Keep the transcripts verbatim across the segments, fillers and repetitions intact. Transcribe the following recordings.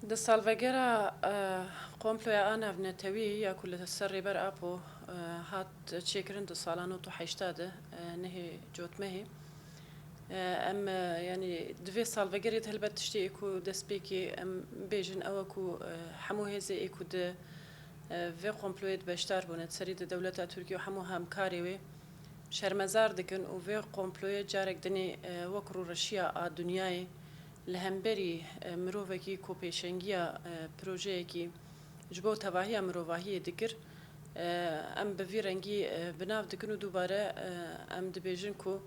Di salvegera, e, komploya a navnetewî ya ku li ser Rêber Apo, e, hat çêkirin di sala nod û heşta de, e, nehê Cotmehê, e, em, e, yanî di vê salvegerê de helbet tiştê ê ku destpêkê em bêjin ew e ku, e, hemû hêzê ê ku di, e, vê komployê de beşdar bûne, di serî de dewleta Tirkiyê û hemû hemkarê wê şermezar dikin û vê komployê carek dinê, e, wek rûreşiya a dinyayê li hemberî, e, mirovekî ku pêşengiya, e, projeyekî ji bo tevahiya mirovahiyê dikir, e, em bi vî rengî, e, bi nav dikin û dubare, e, em dibêjin ku,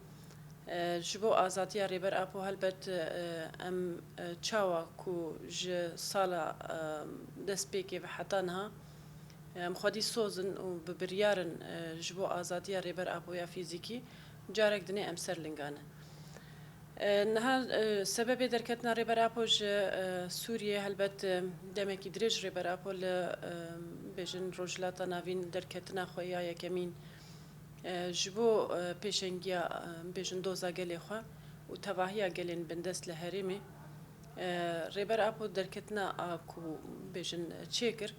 e, ji bo azadiya Rêber Apo helbet, e, em, e, çawa ku ji sala, e, destpêkê ve heta niha, em xwedî soz in û bi biryar in, e, ji bo azadiya Rêber Apo ya fîzîkî, carek dinê em ser linga ne. E, niha, e, sebebê derketina Rêber Apo ji, e, Sûriyê helbet, e, demekî dirêj Rêber Apo li, e, bêjin Rojhilata Navîn derketina xwe ya yekemîn, e, ji bo, e, pêşengiya, e, bêjin doza gelê xwe û tevahiya gelên bindest li herêmê, e, Rêber Apo derketina a ku bêjin çêkir,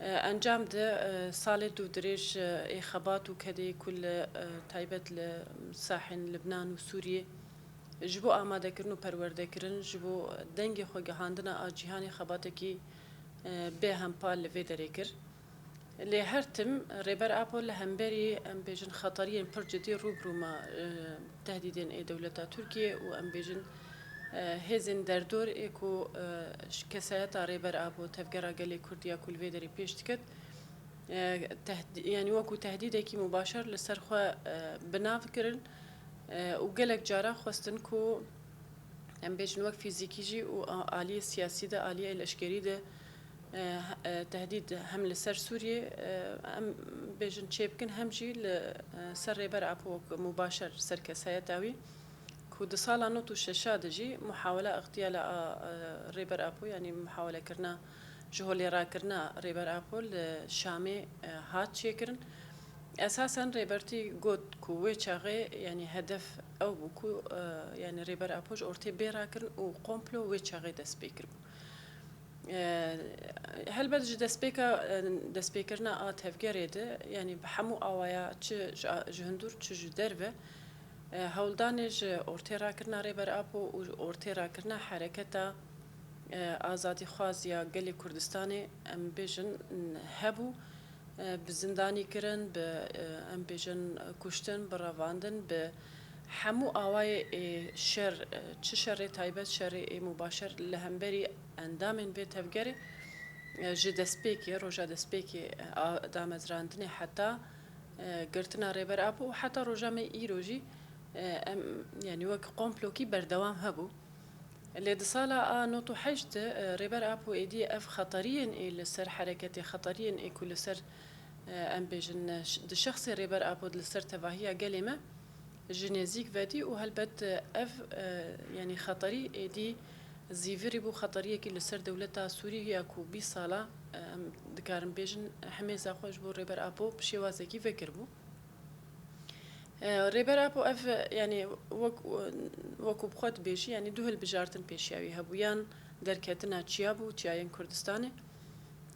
e, encam di, e, salê dû dirêj, e, ê xebat û kedê ku li, e, taybet li sahên Libnan û Sûriyê ji bo amadekirin û perwerdekirin, ji bo dengê xwe gihandina a cîhanê xebatekî, e, bêhempa li vê derê kir. Lê her tim Rêber Apo li hemberî, em bêjin, xeteriyên pir cidî rû bi rû ma, e, tehdîdên ê dewleta Tirkiyê û, em bêjin, e, hêzên derdor ê ku, e, ji kesayeta Rêber Apo, tevgera gelê Kurd ya ku li vê derê pêş diket, e, tehd-, yanî wekû tehdîdekî mubaşer li ser xwe, e, bi nav kirin, e, û gelek cara xwestin ku, em bêjin, wek fîzîkî jî û a-, aliyê siyasî de, aliyê leşkerî de, e, e, tehdîd hem li ser Sûriyê, e, em bêjin çêbikin, hem jî li, e, ser Rêber Apo wek mubaşer ser kesayeta wî, ku di sala nod û şeşa de jî muhawela îxtiyala a, e, Rêber Apo, yanî muhawelekirina, ji holê rakirina Rêber Apo li Şamê, e, hat çêkirin. Esasen Rêbertî got ku wê çaxê, yanî hedef ew bû ku, e, yanî Rêber Apo ji ortê bê rakirin û komplo wê çaxê dest pê kiribû. E, helbet ji destpêka, e, destpêkirina a tevgerê de, yanî bi hemû awaya, çi ji a-, ji hundir, çi ji derve, e, hewldanê ji ortê rakirina Rêber Apo û ortê rakirina hereketa, e, azadîxwaz ya gelê Kurdistanê, em bêjin, hebû, e, bi zindanî kirin, bi, e, em bêjin, kuştin, bi revandin, bi hemû awayê ê şer, e, çi şerê taybet, şerê ê mubaşer li hemberî endamên vê tevgerê, e, ji destpêkê, roja destpêkê, e, a damezrandinê heta, e, girtina Rêber Apo û heta roja me îro jî, e, em, yanî wek komplokî berdewam hebû. Lê di sala a nod û heşt de, e, Rêber Apo êdî ev xeteriyên ê li ser hereketê, xeteriyên ê ku li ser, e, em bêjin, e, ş-, di şexsê Rêber Apo de li ser tevahiya gelê me ji nêzîk vedî û helbet, e, ev, e, yanî xeterî êdî zîvirî bû, xeteriyekî li ser dewleta Sûrî ya ku bîst sala, e, em dikarin bêjin, himêza xwe ji bo Rêber Apo bi şêwazekî vekiribû. E, Rêber Apo ev, yanî wek, wekû bi xwe dibêjî, yanî du hilbijartin pêşiya wî hebû, yan derketina çiya bû, çiyayên Kurdistanê,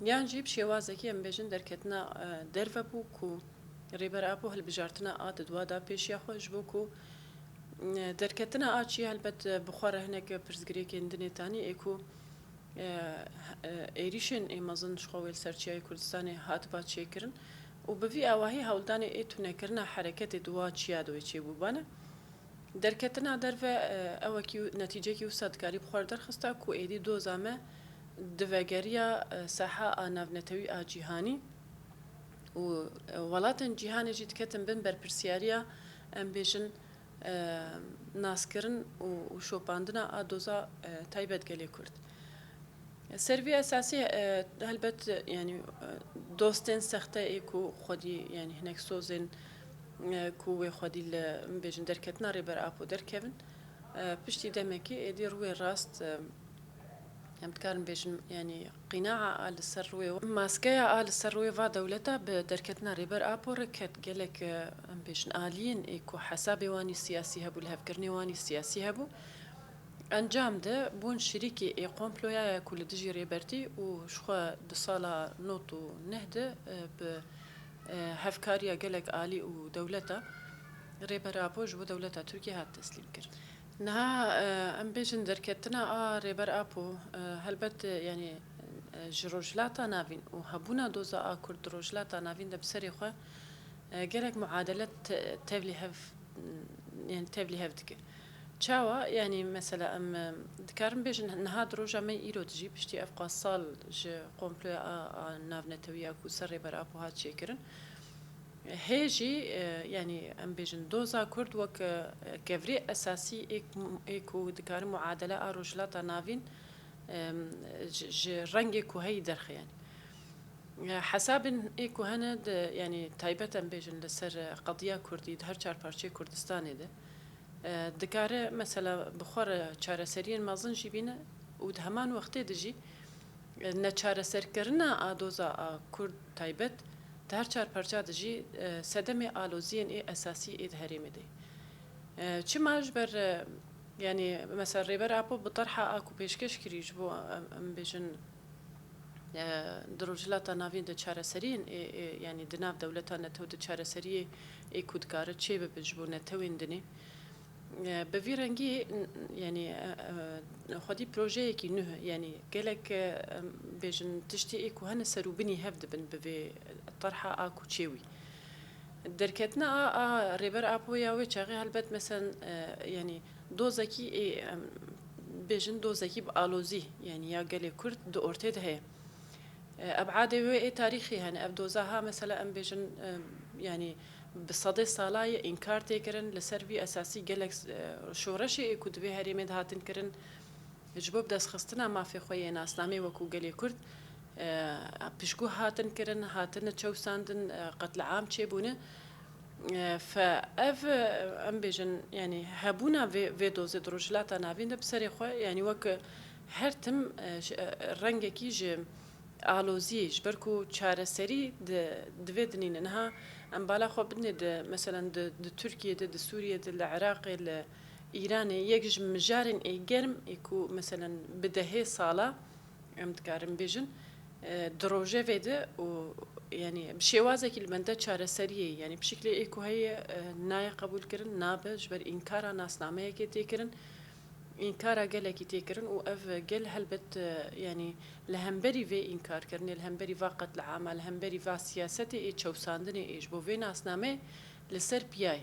yan jî bi şêwazekî, em bêjin, derketina, e, derve bû ku Rêber Apo hilbijartina a di dua da pêşiya xwe, ji bo ku, e, derketina a çiyê helbet, e, bi xwe re hinek pirsgirêkên din ê tanî ê ku, e, e, êrîşên ê mezin ji xwe wê li ser çiyayê Kurdistanê hatiba çêkirin û bi vî awahî hewldanê ê tunekirina hereketê di wa çiya de wê çêbûbane. Derketina derve, e, ewekî, netîcekî wisa dikarî bi xwe re derxista ku êdî doza me di vegeriya, e, saha a navnetewî a cîhanî û, e, welatên cîhanê jî diketin bin berpirsiyariya, em bêjin, e, naskirin û, û şopandina a doza, e, taybet gelê Kurd. Ser vî esasî, e, helbet, e, yanî, e, dostên sexte ê ku xwedî, yanî hinek sozên, e, ku wê xwedî li, em bêjin, derketina Rêber Apo derkevin, e, piştî demekê êdî rûyê rast, e, em dikarin bêjin, yanî qînaa a li ser rûyê, maskeya a li ser rûyê va dewleta bi derketina Rêber Apo re ket. Gelek, e, em bêjin, aliyên ê ku hesabê wan î siyasî hebû, lihevkirinê wan î siyasî hebû, Encam de bûn şirîkê ê komploya ye ku li dijî Rêbertî û ji xwe di sala nod û neh de, e, bi, e, hevkariya gelek alî û dewleta Rêber Apo ji bo dewleta Tirkiyê hat teslîmkirin. Niha, e, em bêjin derketina a Rêber Apo, e, helbet, e, yanî, e, ji Rojhilata Navîn û hebûna doza a Kurd di Rojhilata Navîn de bi serê xwe, e, gelek muadele te-, tevlî hev, yanî tevlî hev dike. Çawa? Yanî mesela em, e, dikarin bêjin niha di roja me îro de jî piştî ev qas sal ji komploya a, a navnetewî ya ku ser Rêber Apo hat çêkirin, hê jî, e, yanî em bêjin doza Kurd wek, e, kevirê esasî ê ku, ê ku dikare muadele a Rojhilata Navîn, e, ji, ji rengê ku heyî derxe yanî. E, hesabên ê ku hene di, yanî taybet em bêjin li ser, e, qediya Kurdî di her çar parçeyê Kurdistanê de, e, dikare mesela bi xwe re çareseriyên mezin jî bîne û di heman wextê de jî, e, neçareserkirina a doza a Kurd taybet di her çar parça de jî, e, sedemê aloziyên ê esasî ê di herêmê de ye. E, çima? Ji ber, e, yanî mesela Rêber Apo bi terha a ku pêşkeş kirî ji bo em, em bêjin, e, di Rojhilata Navîn de çareseriyên ê, ê, yanî di nav dewleta netew de çareseriyê ê ku dikare çêbibe ji bo netewên dinê. E, bi vî rengî, n-, yanî, e, e, xwedî projeyekî nuh, yanî gelek, e, em bêjin tiştê ê ku hene ser û binî hev dibin bi vê terha a ku çêwî. Derketina a, a Rêber Apo ya wê çaxê helbet mesen, e, yanî dozekî ê, em bêjin dozekî bi alozî, yanî ya gelê Kurd di ortê de heye. E, ebadê wê ê tarîxî hene. Ev doza ha mesela em bêjin, e, yanî bi sedê sala ye înkar tê kirin. Li ser vî esasî gelek, e, şoreşê ê ku di vê herêmê de hatin kirin, ji bo bi destxistina mafê xwe yê nasnameyê wekû gelê Kurd, e, piştgû hatin kirin, hatine çewsandin, e, qetliam çêbûne. E, fe ev, e, em bêjin, yanî hebûna vê, vê dozê di Rojhilata Navîn de bi serê xwe, yanî wek her tim, e, ji, e, rengekî ji aloziyê, ji ber ku çareserî di, di vê dinî ne. Niha em bala xwe bidinê di, meselen di, di Tirkiyê de, di Sûriyê de, li Iraqê, li Îranê, yek ji mijarên ê germ ê ku, meselen, bi dehê sala, em dikarin bêjin, e, di rojevê de û, yanî, bi şêwazekî li bende çareseriyê, yanî, bi şiklê ê ku heye, e, nayê qebûlkirin, nabe, ji ber înkara nasnameyekê tê kirin, înkara gelekî tê kirin û ev gel helbet, e, yanî, li hemberî vê înkarkirinê, li hemberî va qetliama, li hemberî va siyasetê ê çewsandinê ê ji bo vê nasnameyê li ser piya ye.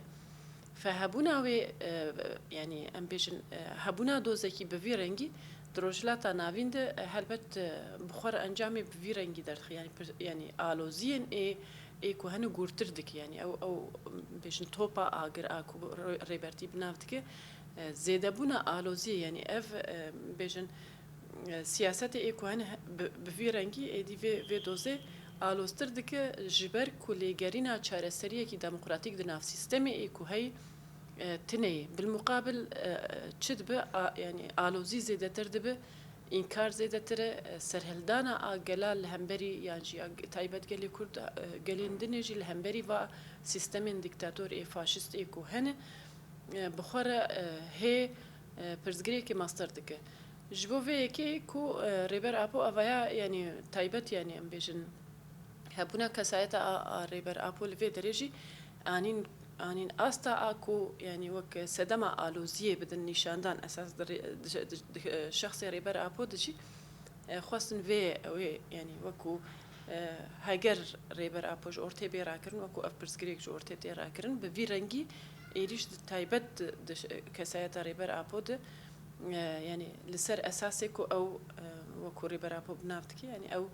Fe hebûna wê, e, yanî em bêjin, e, hebûna dozekî bi vî rengî di Rojhilata Navîn de, e, helbet, e, bi xwe re encamê bi vî rengî derdixe. Yanî pir-, yanî aloziyên ê, ê ku hene gûrtir dike. Yanî ew, ew, bêjin topa agir a ku Rê-, Rêbertî bi nav dike, e, zêdebûna aloziyê, yanî ev, e, bêjin, e, siyasetê ê ku hene he-, bi, bi vî rengî êdî vê, vê dozê aloztir dike, ji ber ku lêgerîna çareseriyekî demokratîk di nav sîstemê ê ku heyî, e, tune ye. Bilmuqabil, e, çi dibe? A, yanî alozî zêdetir dibe, înkar zêdetir e, e, serhildana a gela li hemberî, yan jî a g-, taybet gelê Kurd, e, gelên dinê jî li hemberî va sîstemên dîktator ê faşîst ê ku hene, e, bi xwe re, e, hê, e, pirsgirêkê mestir dike. Ji bo vê yekê ku, e, Rêber Apo avaya, yanî taybet, yanî em bêjin, hebûna kesayeta a, a Rêber Apo li vê derê jî anîn, anîn asta a ku, yanî wek sedema aloziyê bidin nîşandan esas di rê-, di, di, di, di, şexsê Rêber Apo de jî, e, xwestin vê, wê, yanî wekû, e, heger Rêber Apo ji ortê bê rakirin, wekû ev pirsgirêk ji ortê tê rakirin, bi vî rengî êrîş di taybet di, di ş-, kesayeta Rêber Apo de, e, yanî li ser esasê ku ew, e, wekû Rêber Apo bi nav dike, yanî ew,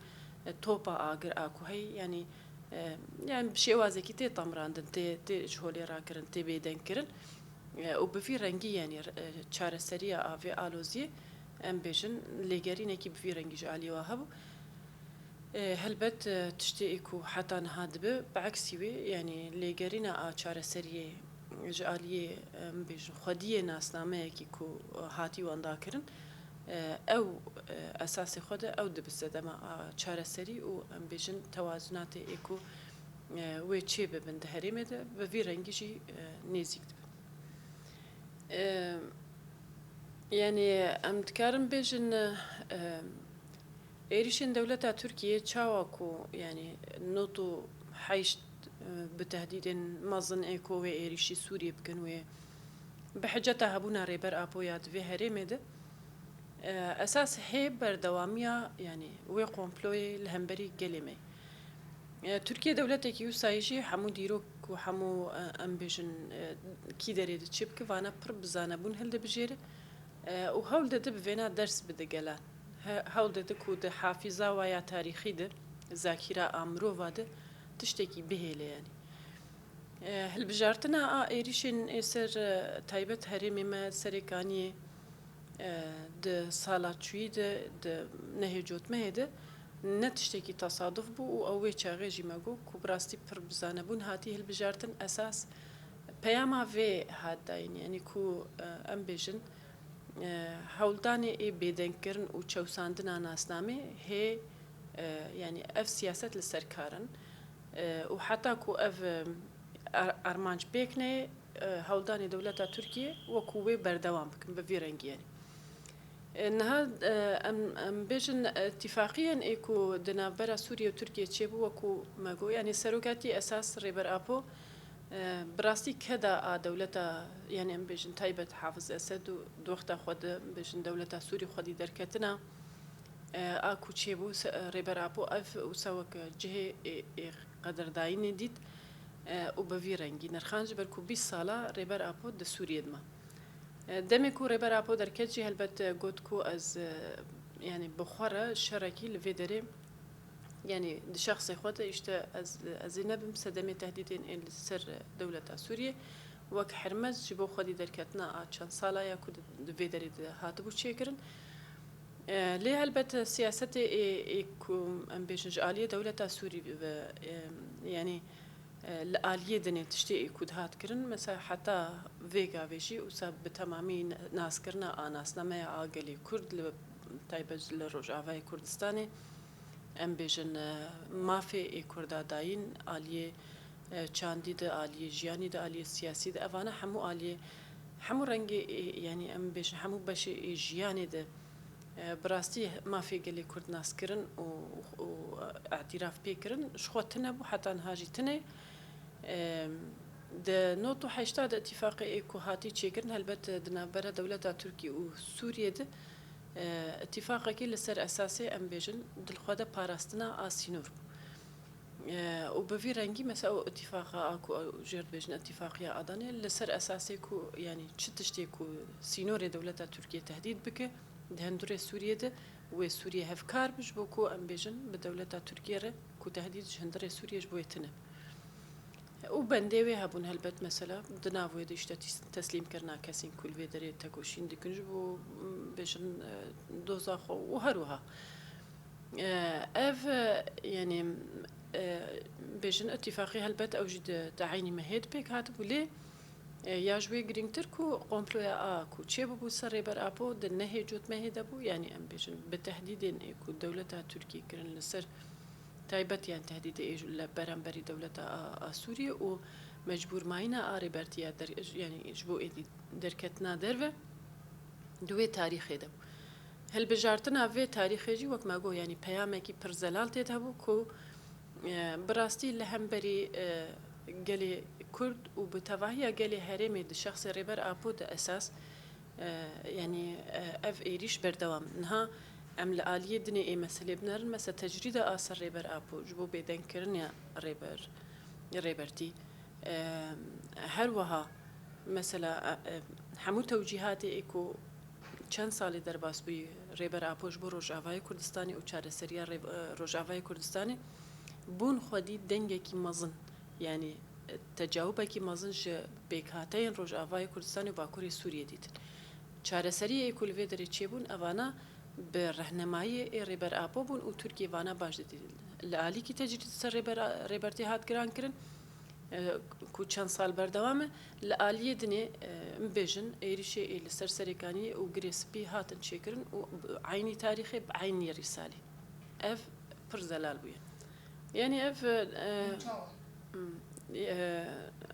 e, topa agir a ku heyî, yanî, e, yanî bi şêwazekî tê temrandin, tê, tê ji holê rakirin, tê bêdeng kirin. E, û bi vî rengî, yanî, e, çareseriya a vê aloziyê, em bêjin, lêgerînekî bi vî rengî ji aliyê we hebû. E, helbet, e, tiştê ê ku heta niha dibe, bi eksî wê, yanî lêgerîna a çareseriyê ji aliyê, em bêjin, xwediyê nasnameyekî ku, e, hatî wendakirin, e, ew, e, esasê xwe de ew dibe sedema a çareserî û, em bêjin, tewazunatê ê ku, e, wê çê bibin di herêmê de, bi vî rengî jî, e, nêzîk dibin. E, Yanî em dikarin bêjin, e, êrîşên dewleta Tirkiyê çawa ku, yanî, nod û heşt, e, bi tehdîdên mezin ê ku wê êrîşî Sûriyê bikin, wê bi hiceta hebûna Rêber Apo ya di vê herêmê de, e, esas hê berdewamiya, yanî, wê komployê li hemberî gelê me. E, Tirkiye dewletekî wisa ye jî hemû dîrok û hemû, e, em bêjin, e, kî derê diçe bike, vana pir bi zanebûn hildibijêre, e, û hewl dide bi vêna ders bide gelan. He-, hewl dide ku di hafîza wa ya tarîxî de, zakîra a mirova de tiştekî bihêle, yanî. E, hilbijartina a êrîşên ê ser, e, taybet herêmê me Serêkaniyê, e, di sala çûyî de, di nehê cotmehê de ne tiştekî tesaduf bû û ew wê çaxê jî me got ku bi rastî pir bi zanebûn hatî hilbijartin. Esas peyama vê hat dayîn, yanî ku, e, em bêjin, e, hewldanê ê bêdengkirin û çewsandina nasnamê hê, e, yanî ev siyaset li ser kar in, e, û heta ku ev, e, ar-, armanc pêk neyê, e, hewldanê dewleta Tirkiyê wekû wê berdewam bikin bi vî rengî, yanî. E, niha, e, em, em bêjin, îtîfaqiyên ê ku di navbera Sûriye û Tirkiyê çêbû, wekû me got, yanî serokatî esas Rêber Apo, e, bi rastî keda a dewleta, yanî em bêjin taybet Hafiz Esed û di wexta xwe de, em bêjin dewleta Sûrî xwedî derketina, e, a ku çêbû, se-, Rêber Apo ev wisa wek cihê ê, ê qederdayînê dît, e, û bi vî rengî nirxand, ji ber ku bîst sala Rêber Apo di Sûriyê de ma. E, demê ku Rêber Apo derket jî helbet, e, got ku ez, e, yanî bi xwe re şerekî li vê derê, yanî di şexsê xwe de, îşte ez, ez ê nebim sedemê tehdîdên ên li ser dewleta Sûriyê, wek hermez ji bo xwedî derketina a çend sala ya ku di, di vê derê de hatibû çêkirin. E, lê helbet siyasetê ê, ê ku em bêjin ji aliyê dewleta Sûrî ve, e, yanî, e, li aliyê dinê tiştê ê ku dihat kirin, mesela heta vê gavê jî wisa bi temamî naskirina a nasnameya a gelê Kurd li taybet li Rojavayê Kurdistanê, em bêjin, e, mafê ê Kurda dayîn aliyê, e, çandî de, aliyê jiyanî de, aliyê siyasî de, evana hemû aliyê, hemû rengê ê, yanî em bêjin hemû beşê ê jiyanê de, e, bi rastî mafê gelê Kurd naskirin û, û, û, e, îtîraf pê kirin, ji xwe tune bû, heta niha jî tune. E, di nod û heşta de îtîfaqê ê ku hatî çêkirin, helbet, e, di navbera dewleta Tirkî û Sûriyê de, e, îtîfaqekî li ser esasê, em bêjin, di li xwe de parastina a sînor bû. E, û bi vî rengî, mesela, ew îtîfaqa a ku ew jêr dibêjin îtîfaqiya Adanê, li ser esasê ku, yanî çi tiştê ku sînorê dewleta Tirkiyê tehdîd bike, di hundirê Sûriyê de wê Sûriye hevkar bi, ji bo ku em bêjin bi dewleta Tirkiyê re ku tehdîd ji hundirê Sûriyê ji bo wê tune. Û bendê wê hebûn helbet, mesela, di nav wê de îşte tîs-, teslîmkirina kesên ku li vê derê tekoşîn dikin ji bo, m, bêjin, e, doza xwe û her wiha. E, ev, e, yanî, e, bêjin îtîfaqî helbet ew jî di, di eynî mehê de pêk hatibû, lê, e, ya ji wê girîngtir ku komploya a ku çêbûbû ser Rêber Apo di nehê cotmehê de bû, yanî em bêjin bi tehdîdên ê ku dewleta Tirkiyê kirin li ser taybet, yanî tehdîdê ê ji, li beramberî dewleta a, a Sûriyê û mecbûrmayîna a Rêbertiya der-, yanî ji bo êdî derketina derve di wê tarîxê de bû. Hilbijartina vê tarîxê jî wek me got, yanî peyamekî pir zelal tê de hebû ku, e, bi rastî li hemberî, e, gelê Kurd û bi tevahiya gelê herêmê di şexsê Rêber Apo de esas, e, yanî, e, ev êrîş berdewam. Niha em li aliyê dinê ê meselê binerin, mesela tecrîda a ser Rêber Apo ji bo bêdengkirina Rêber, Rêbertî, e, her wiha, mesela, e, e, hemû tewcîhatê ê ku çend salê derbas bûyî Rêber Apo ji bo Rojavayê Kurdistanê û çareseriya Rê-, e, Rojavayê Kurdistanê bûn xwedî dengekî mezin, yanî, e, tecawubekî mezin ji pêkhateyên Rojavayê Kurdistanê û Bakurê Sûriyê dîtin. Çareseriyê ê ku li vê derê çêbûn, evana bi rehnemayiyê ê Rêber Apo bûn û Tirkiye vana baş didîtin. Li alîkî tecrîd ser Rêber A-, Rêbertî hat girankirin, e, ku çend sal berdewam e, li aliyê dinê, e, em bêjin, êrîşê ê li ser Serêkaniyê û Girê Spî hatin çêkirin û bi eynî tarîxê, bi eynî rîsalê. Ev pir zelal bûye. Yanî ev, e, Çawa? Hmm, e,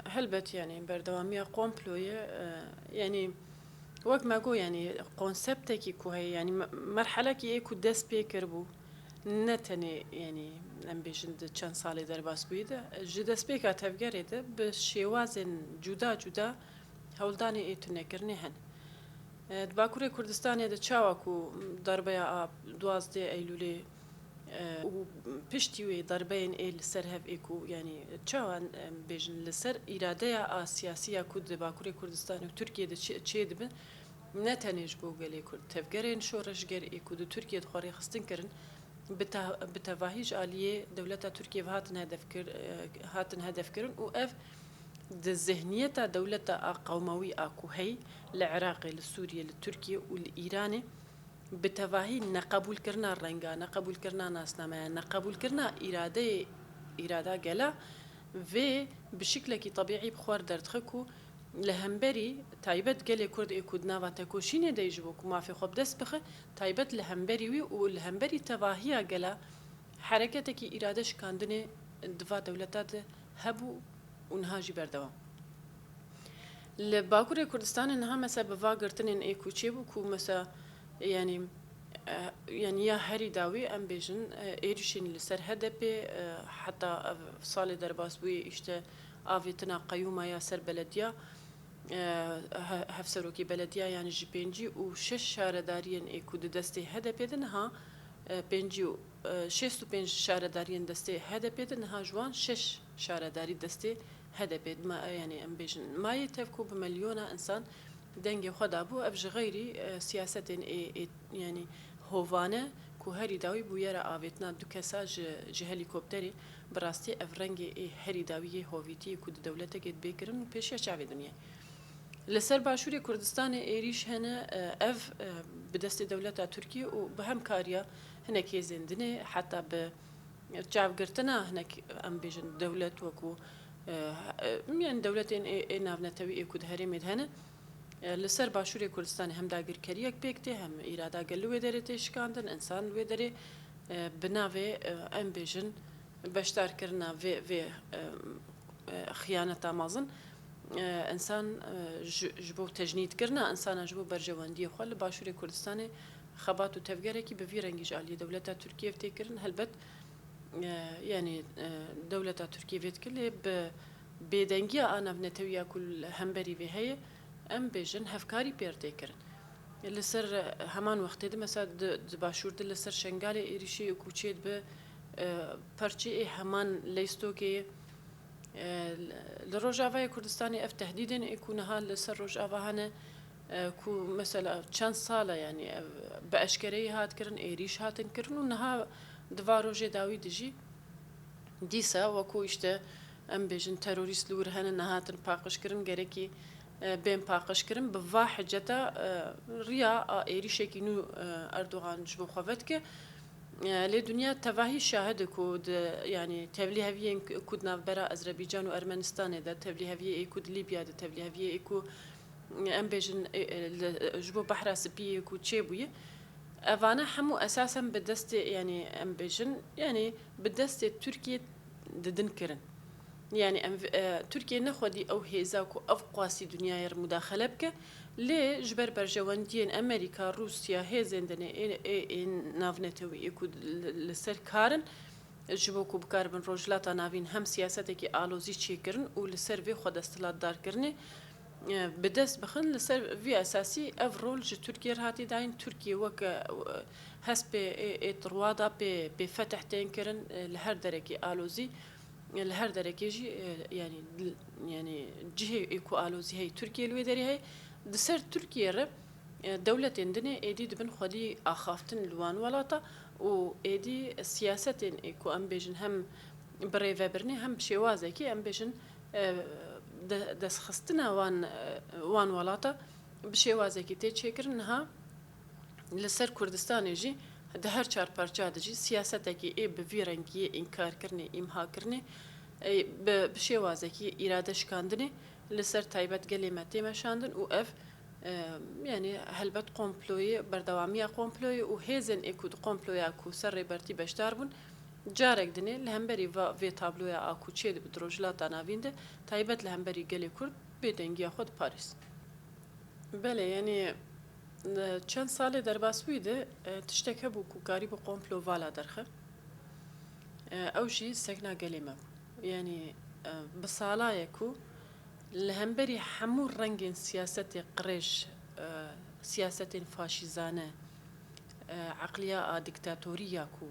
helbet, yanî berdewamiya komployê, e, yanî Wek me got, yanî konseptekî ku heye, yanî me-, merhelekî ê ku dest pê kiribû, ne tenê, yanî em bêjin di çend salê derbasbûyî de, ji destpêka tevgerê de bi şêwazên cuda cuda hewldanê ê tunekirinê hene. E, di Bakurê Kurdistanê de çawa ku darbeya a duwazdeh Eylûlê, e, û piştî wê darbeyên ê li ser hev ê ku, yanî çawa em bêjin, li ser îradeya a siyasî ya ku di Bakurê Kurdistanê û Tirkiyê de çê-, çêdibin, ne tenê ji bo gelê Kurd, tevgerên şoreşger ê ku di Tirkiyê de xwe rêxistin kirin, bi te-, bi tevahî ji aliyê dewleta Tirkiyê ve hatin hedefkir-, e, hatin hedefkirin û ev di zihniyeta dewleta a qewmawî a ku hey li Iraqê, li Sûriyê, li Tirkiyê û li Îranê, bi tevahî neqebûlkirina renga, neqebûlkirina nasnameya, neqebûlkirina îradeyê, îrada gela vê bi şiklekî tebîî bi xwe re derdixe ku li hemberî taybet gelê Kurd ê ku di nava tekoşînê de yî ji bo ku mafê xwe bi dest bixe, taybet li hemberî wî û li hemberî tevahiya gela hereketekî îrade şikandinê di va dewleta de hebû û niha jî berdewam. Li Bakurê Kurdistanê niha mesela bi va girtinên ê ku çêbû ku mesela, yanî, e, yanî ya herî dawî em bêjin, e, êrişên li ser H D P, e, heta ev salê derbas bûyê, îşte avêtina qeyûma ya ser belediya, e, he-, hevserokê belediya, yanî ji pêncî û şeş şaredariyên ê ku di destê H D P de niha, e, pêncî û, e, şêst û pênc şaredariyên destê H D P de niha ji wan şeş şaredarî destê H D P, ma-, yanî em bêjin mayê tev ku bi milyona insan dengê xwe dabû. Ev ji xeyrî, e, siyasetên ê, ê, yanî hovane ku herî dawî bûyera avêtina du kesa ji, ji helîkopterê, bi rastî ev rengê ê herî dawî yê hovîtiyê ku di dewletekê dibê kirin û pêşiya çavê dinyayê. Li ser Başûrê Kurdistanê êrîş hene, e, ev, e, bi destê dewleta Tirkiyê û bi hemkariya hinek hêzên dinê, heta bi çavgirtina hinek, em bêjin, dewlet wekû, e, e, yanî dewletên ê, ê navnetewî ê ku di herêmê de hene, e, li ser Başûrê Kurdistanê hem dagirkeriyek pêk tê, hem îrada gel li wê derê tê şikandin, însan li wê derê, e, bi navê, e, em bêjin, beşdarkirina vê, vê, e, e, xiyaneta mezin, e, însan, e, ji, ji bo tecnîdkirina însana ji bo berjewendiyê xwe li Başûrê Kurdistanê xebat û tevgerekî bi vî rengî ji aliyê dewleta Tirkiyê tê kirin. Helbet, e, yanî, e, dewleta Tirkiyê vê dike, lê bi bêdengiya a navnetewiya ku li hemberî vê heye, em bêjin hevkarî pêr tê kirin. Li ser, e, heman wextê de, mesela di, di Başûr de li ser Şengalê êrîşê ku çêdibe, e, perçê ê heman leystokê, e, li Rojavayê Kurdistanê ev tehdîdên ê ku niha li ser Rojava hene, e, ku mesela çend sal e, yanî ev bi eşkereyî hat kirin, êrîş hatin kirin û niha di va rojê dawî de jî dîsa wekû, îşte, em bêjin terorîst li wir hene, nehatin paqijkirin, gerekî, e, bên paqijkirin. Bi va hiceta, e, riya a êrîşekî nû, e, Erdogan ji bo xwe vedike. E, lê dinya tevahî şahid e ku di, yanî tevlîheviyên ku di navbera Ezrebîcan û Ermenistanê de, tevlîheviyê ê ku di Lîbya de, tevlîheviyê ê ku, em bêjin, e, e, li, ji bo Behra Spî yê ku çêbûye, evane hemû esasen bi destê, yanî em bêjin, yanî bi destê Tirkiyê didin kirin. Yanî em, e, Tirkiye ne xwedî ew hêza ku ev qasî dinyayê re mudaxele bike, lê ji ber berjewendiyên Amerîka, Rûsya, hêzên dinê ê, ê, ê navnetewî ê ku li, li ser kar in, ji bo ku bikaribin Rojhilata Navîn hem siyasetekî alozî çêkirin û li ser vê xwe desthilatdarkirinê, e, bi dest bixin, li ser vî esasî ev rol ji Tirkiye re hatî dayîn. Tirkiye weke, e, hespê ê, ê di rûwa de pê, pê fetih tên kirin, e, li her derekê alozî, e, li her derekê jî, e, yanî, yanî cihê ê ku alozî heye, Tirkiye li wê derê heye. Di ser Tirkiye re, e, dewletên dinê êdî dibin xwedî axaftin li wan welata û êdî siyasetên ê ku em bêjin hem bi rêvebirinê hem bi şêwazekî, em bêjin, e, de-, destxistina wan, e, wan welata bi şêwazekî tê çêkirin. Niha li ser Kurdistanê jî di her çar parça de jî siyasetekî ê bi vî rengî yê înkarkirinê, îmhakirinê, e, bi, bi şêwazekî îrade şikandinê li ser taybet gelê me tê meşandin û ev, e, yanî helbet komployê, berdewamiya komployê û hêzên ê ku di komploya ku ser Rêbertî beşdar bûn, carek dinê li hemberî va, vê tabloya a ku çêdibe di Rojhilata Navîn de, taybet li hemberî gelê Kurd bêdengiya xwe diparêzin. Belê, yanî, e, çend salê derbasbûyî de, e, tiştek hebû ku karîbû komplo vala derxe. E, ew jî sekna gelê me bû. Yanî, e, bi sala ye ku li hemberî hemû rengên siyasetê qirêj, e, siyasetên faşîzane, e, eqliya a dîktatorî ya ku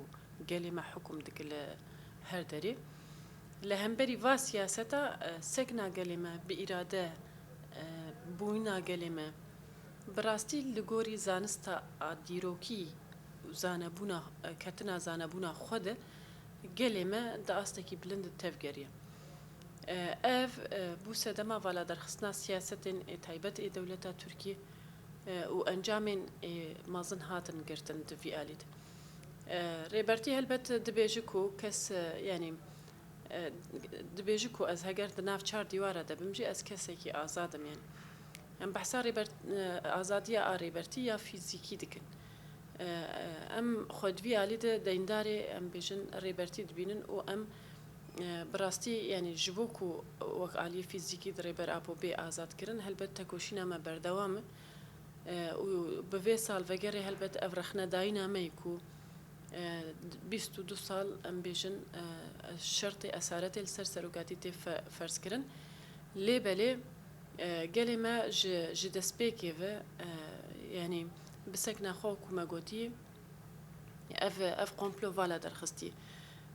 gelê me hukm dike li her derê, li hemberî va siyaseta, e, sekna gelê me, bi îrade, e, bûyîna gelê me, bi rastî li gorî zanista a dîrokî û zanebûna, e, ketina zanebûna xwe de gelê me di astekî bilind de tevgeriye. E, ev, e, bû sedema valaderxistina siyasetên ê taybet ê dewleta Tirkiyê, e, û encamên ê mezin hatin girtin di vî alî de. E, Rêbertî helbet dibêje ku kes, e, yanî, e, dibêje ku ez heger di nav çar dîwara de bim jî ez kesekî azad im, yanî. Em behsa Rêber-, e, azadiya a Rêbertî ya fîzîkî dikin. E, em xwe di vî alî de deyndarê, em bêjin, Rêbertî dibînin û em, e, bi rastî, yanî ji bo ku wek aliyê fîzîkî di Rêber Apo bê azadkirin, helbet tekoşîna me berdewam e. E, û bi vê salvegerê helbet ev rexnedayîna me yî ku, e, bîst û du sal, em bêjin, e, şertê esaretê li ser serokatî tê fe-, ferz kirin. Lê belê, e, gelê me ji, ji destpêkê ve, e, yanî bi sekna xwe ku me gotî, ev, ev komplo vala derxistî.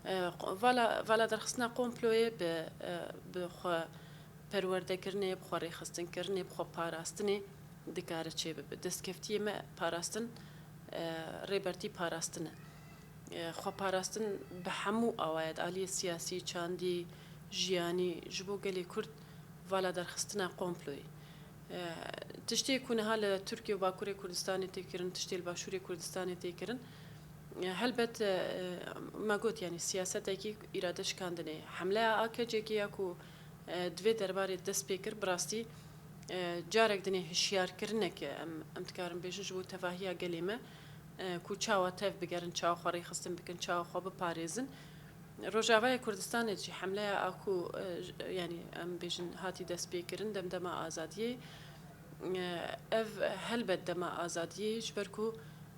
E, qo-, vala, vala derxistina komployê bi, e, bi xwe perwerdekirinê, bi xwe rêxistinkirinê, bi xwe parastinê dikare çêbibe. Destkeftiyê me parastin, e, Rêbertî parastin e. E, xwe parastin bi hemû awayê, di aliyê siyasî, çandî, jiyanî, ji bo gelê Kurd vala derxistina komployê. E, tiştê ku niha li Tirkiye û Bakurê Kurdistanê tê kirin, tiştê li Başûrê Kurdistanê tê kirin, e, helbet, e, me got, yanî siyasetekî îrade şikandinê. Hemleya A K C G ya ku, e, di vê derbarê dest pê kir, bi rastî, e, carek dinê hişyarkirinek e, em, em dikarin bêjin ji bo tevahiya gelê me, e, ku çawa tev bigerin, çawa xwe rêxistin bikin, çawa xwe biparêzin. Rojavayê Kurdistanê jî hemleya a ku, e, j-, yanî em bêjin hatî destpêkirin demdema azadiyê, e, ev helbet dema azadiyê, ji ber ku,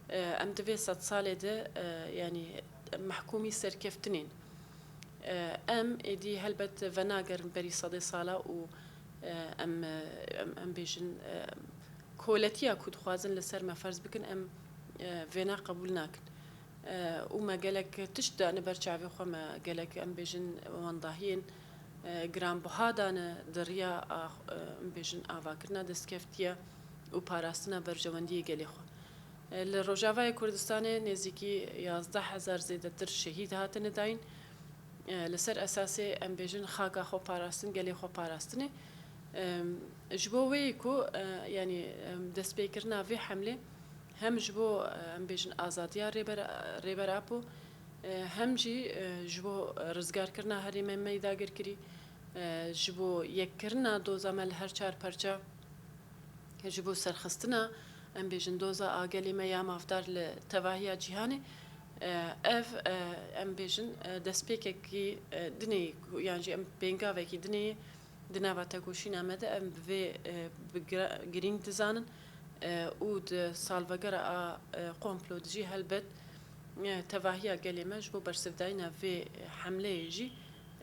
e, em di vê sedsalê de, e, yanî mehkûmî serkeftinên. E, em êdî helbet venagerin berî sedê sala û, e, em, e, em, em bêjin, e, koletiya ku dixwazin li ser me ferz bikin, em, e, vêna qebûl nakin. E, û me gelek tişt dane ber çavê xwe, me gelek, em bêjin, wendahiyên, e, giranbiha dane di riya a, e, em bêjin, avakirina destkeftiya û parastina berjewendiyê gelê xwe. E, li Rojavayê Kurdistanê nêzîkî yazdeh hezar zêdetir şehîd hatine dayîn. E, li ser esasê, em bêjin, xaka xwe parastin, gelê xwe parastinê. Em, ji bo wê yî ku, e, yanî, em, destpêkirina vê hemlê hem ji bo, e, em bêjin, azadiya Rêber, Rêber Apo, e, hem jî, e, ji bo rizgarkirina herêmên me yê dagirkirî, e, ji bo yekkirina doza me li her çar perça, ji bo serxistina, em bêjin, doza a gelê me ya mafdar li tevahiya cîhanê, e, ev, e, em bêjin, e, destpêkekî, e, dinê, yan jî em pêngavekî dinê di nava tekoşîna me de em bi vê, e, bi gira-, girîng dizanin, e, û di salvegera a, e, komplo de jî helbet, e, tevahiya gelê me ji bo bersivdayîna vê hemleyê jî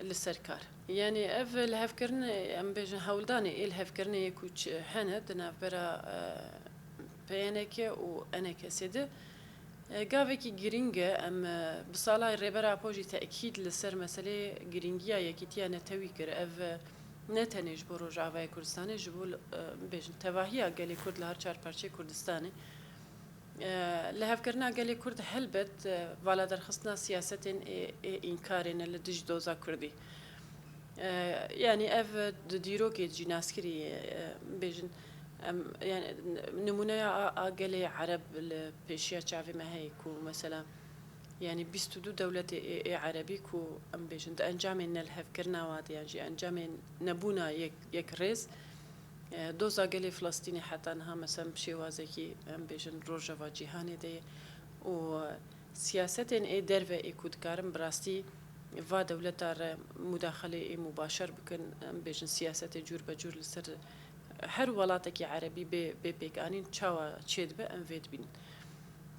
li ser kar. Yanî ev lihevkirinê, em bêjin hewldanê ê lihevkirinê yê ku çi hene di navbera, e, P Y N K û E N K S de, e, gavekî girîng e. Em, e, bi sala Rêber Apo jî tekîd li ser meseleyê girîngiya yekîtiya netewî kir. Ev, e, ne tenê ji bo Rojavayê Kurdistanê, ji bo, e, bêjin tevahiya gelê Kurd li her çar parçeyê Kurdistanê. E, lihevkirina gelê Kurd helbet, e, valaderxistina siyasetên ê, ê înkarê ne li dijî doza Kurdî. E, yanî ev di dîrokê jî naskirî ye, e, bêjin, em, yanî nimûneya a, a gelê Ereb li pêşiya çavê me heye ku mesela, yanî bîst û du dewletê ê, ê Erebî ku em bêjin di encamên nelihevkirina wa de yan jî encamên nebûna yek, yekrêz, E, doza gelê Filistînê heta niha, mesela, bi şêwazekî, em bêjin, rojeva cîhanê de ye û siyasetên ê derve ê ku dikarin bi rastî va dewleta re mudaxelê ê mubaşer bikin, em bêjin, siyasetê cûr be cûr li ser Her welatekî erebî bê, bê pêkanîn çawa çêdibe, em vê dibînin.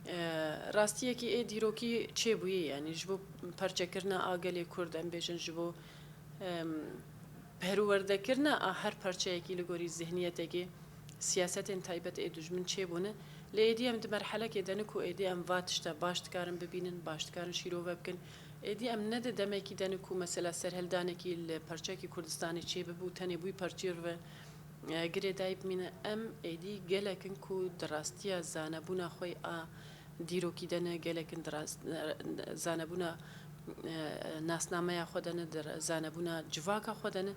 E, rastiyekî ê dîrokî çêbûyî, yanî ji bo perçekirina a gelê Kurd, em bêjin ji bo, em, perwerdekirina a her perçeyekî li gorî zihniyetekê, siyasetên taybet ê dijmin çêbûne. Lê êdî em di merhelekê de ne ku êdî em va tişta baş dikarin bibînin, baş dikarin şîrove bikin. Êdî em ne di demekî de ne ku mesela serhildanekî li perçekî Kurdistanê çêbibe û tenê bûyî perçîr ve, e, girêdayî bimîne. Em êdî gelek in ku di rastiya zanebûna xwe a dîrokî de ne, gelek in di rast-, e, zanebûna, e, nasnameya xwe de ne, di zanebûna civaka xwe de ne.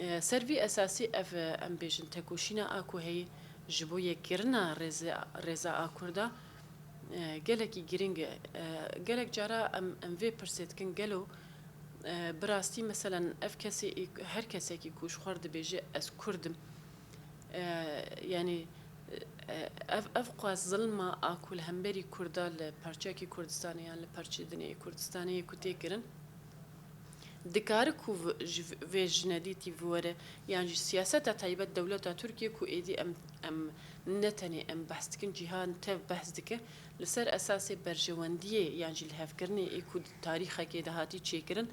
E, ser vî esasî ev, e, em bêjin tekoşîna a ku heye ji bo yekkirina rêze-, rêza a Kurda, e, gelekî girîng e. E, gelek cara em, em vê pirsê dikin, gelo, e, bi rastî, meselen, ev kesê, her kesekî ku ji xwe re dibêje, "Ez Kurd im", e, yanî, e, ev, ev qas zilma a ku li hemberî Kurda li perçekî Kurdistanê yan li perçê dinê yê Kurdistanê yê ku tê kirin, dikare ku vi-, ji vê jinedîtî biwere, yan jî siyaseta taybet dewleta Tirkiye ku êdî em, em ne tenê em behs dikin, cîhan tev behs dike, li ser esasê berjewendiyê yan jî lihevkirinê ê ku di tarîxekê de hatî çêkirin,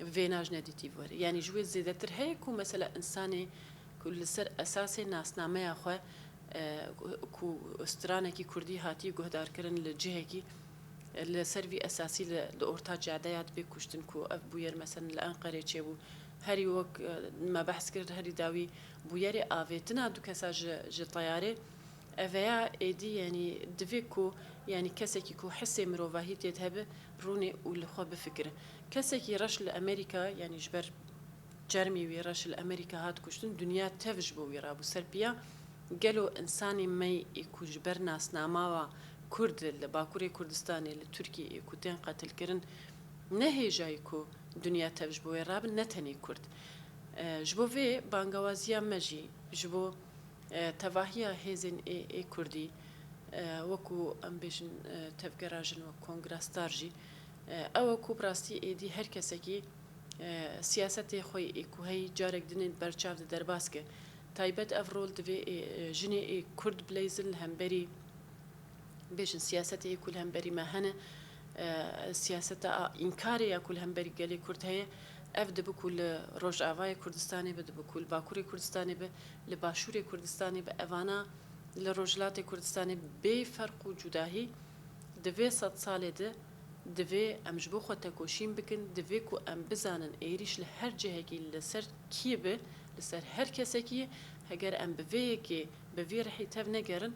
vêna jinedîtî biwere. Yanî ji wê zêdetir heye ku mesela însanê ku li ser esasê nasnameya xwe, e, ku stranekî kurdî hatiye guhdarkirin li cihekî, li ser vî esasî li, li orta cadeya dibê kuştin ku ev bûyer, meselen, li Enqerê çêbû. Herî wek, e, me behs kir, herî dawî bûyerê avêtina du kesa ji, ji teyarê. Eveya êdî, yanî divê ku, yanî kesekî ku hisê mirovahî tê de hebe, rûnê û li xwe bifikire. Kesekî reş li Amerîka, yanî ji ber çermî wî reş li Amerîka hat kuştin, dinya tev ji bo wî rabû ser piya. Gelo însanê me yê ku ji ber nasnama wa Kurd li Bakurê Kurdistanê, li Tirkiyeyê ku tên qetilkirin, ne hêjayî ku dinya tev ji bo wê rabin, ne tenê Kurd. E, ji bo vê bangewaziya me jî, ji bo, e, tevahiya hêzên ê, ê Kurdî, e, wekû em bêjin, e, tevgera jin, wek Kongra Star jî, e, ew e ku bi rastî êdî her kesekî e, siyasetê xwe yê ku heyî carek din ê berçav de derbas ke. Taybet ev rol divê ê, e, jinê ê Kurd bileyzin li hemberî, bêjin siyasetê yê ku li hemberî me hene, e, siyaseta a înkarê ya ku li hemberî gelê Kurd heye, ev dibe ku li Rojavayê Kurdistanê be, dibe ku li Bakurê Kurdistanê be, li Başûrê Kurdistanê be, evana li Rojhilatê Kurdistanê bê ferq û cudahî di vê sed salê de divê em ji bo xwe tekoşîn bikin, divê ku em bizanin êrîş li her cihekî li ser kî be, li ser her kesekî ye, heger em bi vê yekê, bi vî rihî tev negerin,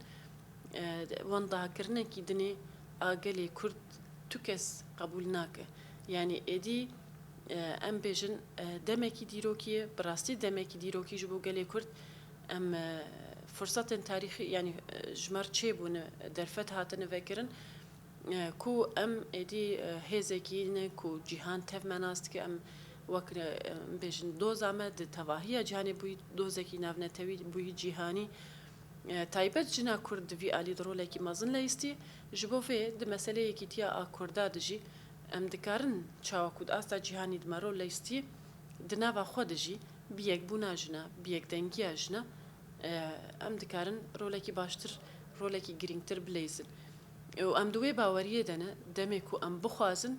e, wendakirinekî dinê a gelê Kurd tu kes qebûl nake. Yanî êdî, e, em bêjin, e, demekî dîrokî ye, bi rastî demekî dîrokî ji bo gelê Kurd. Em, e, firsetên tarîxî, yanî, e, ji me re çêbûne, derfet hatine vekirin, e, ku em êdî, e, hêzekî ne ku cîhan tev me nas dike, em wek, e, em bêjin doza me di tevahiya cîhanê bûyî dozekî navnetewî, bûyî cîhanî. E, taybet jina Kurd di vî alî de rolekî mezin leyistî. Ji bo vê di meselê yekîtiya a Kurda de jî em dikarin çawa ku di asta cîhanî de me rol leyistî, di nava xwe de jî bi yekbûna jina, bi yekdengiya jina, e, em dikarin rolekî baştir, rolekî girîngtir bileyzin. Û em di wê baweriyê de ne, demê ku em bixwazin,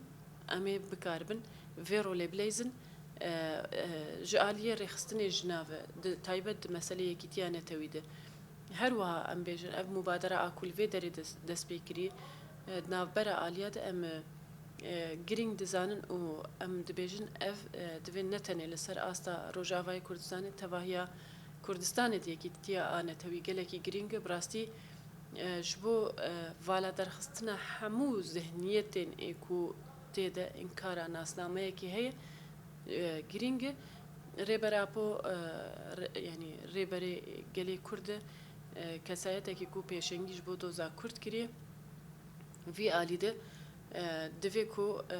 em ê bikaribin vê rolê bileyzin, e, e, ji aliyê rêxistinê jina ve, di taybet di meselê yekîtiya netewî de. Her wiha em bêjin, ev mubadera a ku li vê derê des-, dest pê kirî, e, di navbera aliya de em, e, e, girîng dizanin û em dibêjin ev, e, divê ne tenê li ser asta Rojavayê Kurdistanê, tevahiya Kurdistanê di yekîtiya a netewî gelekî girîng e. Bi rastî, e, ji bo, e, vala derxistina hemû zihniyetên ê ku tê de înkara nasnameyekê heye, e, girîng e. Rêber Apo, e, re-, yanî rêberê gelê Kurd e, e, kesayetekî ku pêşengî ji bo doza Kurd kiriye. Vî alî de, e, divê ku, e,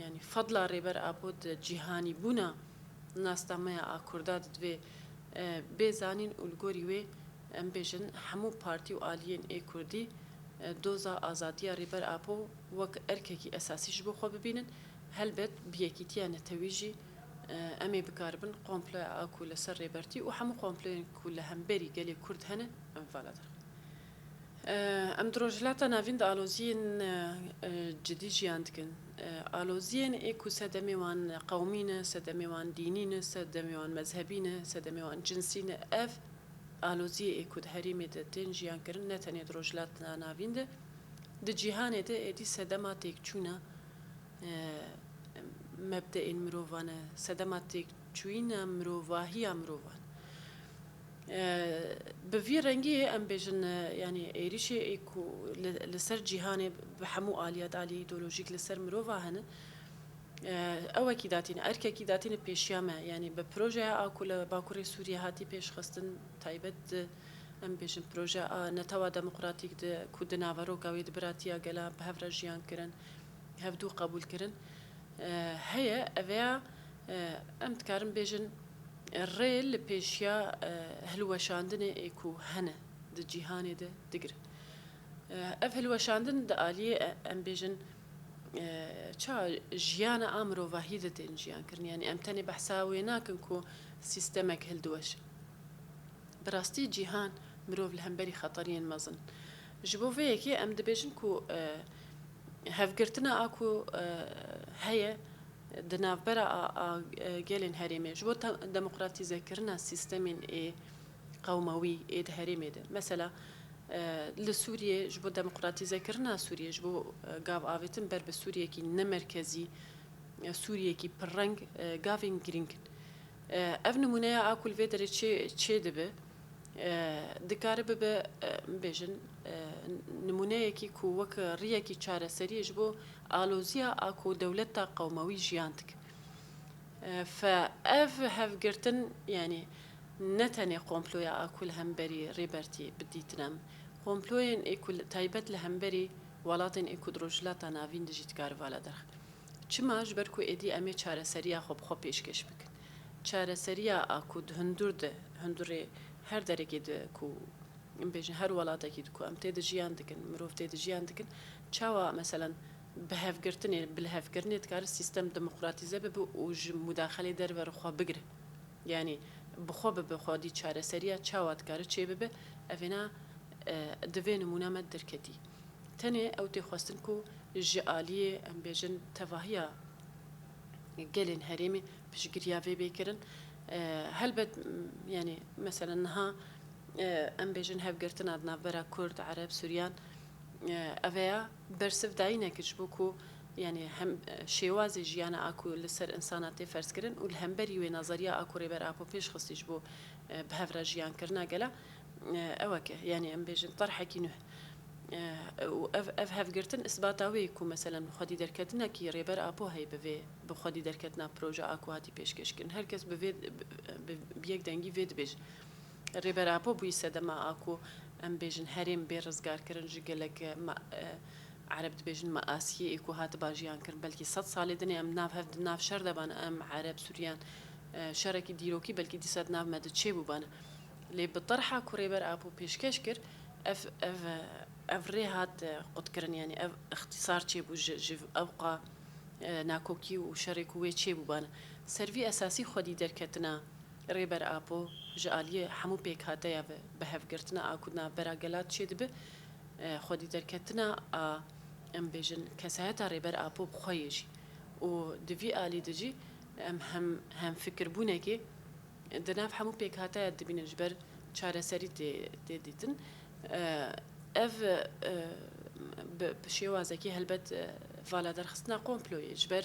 yanî fedla Rêber Apo di cîhanîbûna nasnameya a Kurda de divê, e, bê zanîn û li gorî wê, em bêjin, hemû partî û aliyên ê Kurdî, e, doza azadiya Rêber Apo wek erkekî esasî ji bo xwe bibînin. Helbet bi yekîtiya netewî jî, Em ê bikaribin komploya a ku li ser Rêbertî û hemû komployên ku li hemberî gelê Kurd hene, em vala derxin. Em di Rojhilata Navîn de aloziyên cidî jiyan dikin. Aloziyên ê ku sedemê wan qewmî ne, sedemê wan dînî ne, sedemê wan mezhebî ne, sedemê wan cinsî ne, ev aloziyê ê ku di herêmê de tên jiyan kirin, ne tenê di Rojhilata Navîn de, di cîhanê de êdî sedema têkçûna mebdeên mirovan e, sedema têkçûyîna mirovahiya mirovan. Bi vî rengî em bêjin, yanî êrîşê ê ku li, li ser cîhanê bi hemû aliyat, aliyê îdeolojîk li ser mirova hene, ewekî datîne, erkekî datîne pêşiya me. Yanî bi projeya a ku li Bakurê Sûriyê hatî pêşxistin, taybet di, em bêjin, projeya a Netewa Demokratîk di ku di naveroka wê di biratiya gela bi hev re jiyan kirin, hevdû qebûl kirin, heye. Eveya em dikarin bêjin rê li pêşiya hilweşandinê ê ku hene di cîhanê de digirin. Ev hilweşandin di aliyê, em bêjin, ça jiyana a mirovahî de tên jiyan kirin. Yanî em tenê behsa wê nakin ku sîstemek hildiweşe. Bi rastî cîhan, mirov li hemberî xeteriyên mezin. Ji bo vê yekê em dibêjin ku hevgirtina a ku heye di navbera a, a gelên herêmê ji bo demokratîzekirina sîstemên ê qewmewî ê di herêmê de. Mesela, li Sûriyê ji bo demokratîzekirina Sûriyê, ji bo gav avêtin ber bi Sûriyekî ne merkezî, Sûriyekî pirreng gavên girîng in. Ev nimûneya a ku li vê derê çê, çê dibe, dikare bibe, bêjin, nimûneyekî ku wek riyekî çareseriyê ji bo aloziya a ku dewleta qewmewî jiyan dike. Fe ev hevgirtin, yanî ne tenê komploya a ku li hemberî Rêbertî bi dîtin em, komployên ê ku taybet li hemberî welatên ê ku di Rojhilata Navîn de jî dikare vala derxe. Çima? Ji ber ku êdî em ê çareseriya xwe bi xwe pêşkêş bikin. Çareseriya a ku di hundur de, hundurê her derekê de ku, em bêjin, her welatekî de ku em tê de jiyan dikin, mirov tê de jiyan dikin, çawa, meselen, bi hevgirtinê, bi lihevkirinê dikare sîstem demokratîze bibe û ji mudaxelê derve re xwe bigire? Yanî bi xwe bibe xwedî çareseriya çawa dikare çêbibe? Evêna, e, di vê nimûna me derketî. Tenê ew tê xwestin ku ji aliyê, em bêjin, tevahiya gelên herêmê piştgiriya vê bê kirin. E, helbet, m-, yanî, meselen, niha, e, em bêjin, hevgirtina di navbera Kurd, Ereb, Suryan, e, eveya bersiv dayî nekir, ji bo ku, yanî, hem, e, şêwazê jiyana a ku li ser insana tê ferz kirin û li hemberî wê nazariya a ku Rêber Apo pêş xistî ji bo, e, bi hev re jiyan kirina gela, e, ewek e, yanî, em bêjin, terhekî nû. E, û ev, ev hevgirtin isbata wê ye ku, meselen, xwedî derketinekî Rêber Apo heye bi vê, bi xwedî derketina proje a ku hatî pêşkêş kirin. Her kes bi vê, bi, bi, bi yek dengî vê dibêje. Rêber Apo bûyî sedema a ku, em bêjin, herêm bê rizgar kirin ji gelek, e, ma-, e, Ereb dibêjin measiyê ê ku hatiba jiyan kirin. Belkî sed salê dinê em nav hev, di nav şer de ban, em Ereb, Suryan, e, şerekî dîrokî belkî dîsa di nav me de çêbûbane. Lê bi terha ku Rêber Apo pêşkêş kir, ev, ev, ev rê hat, e, qutkirin, yanî ev îxtîsar çêbû ji, ji ewqa, e, nakokî û şerê ku wê çêbûbane. Ser vî esasî xwedî derketina Rêber Apo ji aliyê hemû pêkhateya ve bi hevgirtina a ku di navbera gela çêdibe, e, xwedî derketina a, em bêjin, kesayeta Rêber Apo bi xwe yê jî. Û di vî alî de jî em hem, hemfikirbûnekê di nav hemû pêkhateya dibînin, ji ber çareserî tê, tê dîtin. E, ev, e, bi, bi şêwazekî helbet, e, vala derxistina komployê, ji ber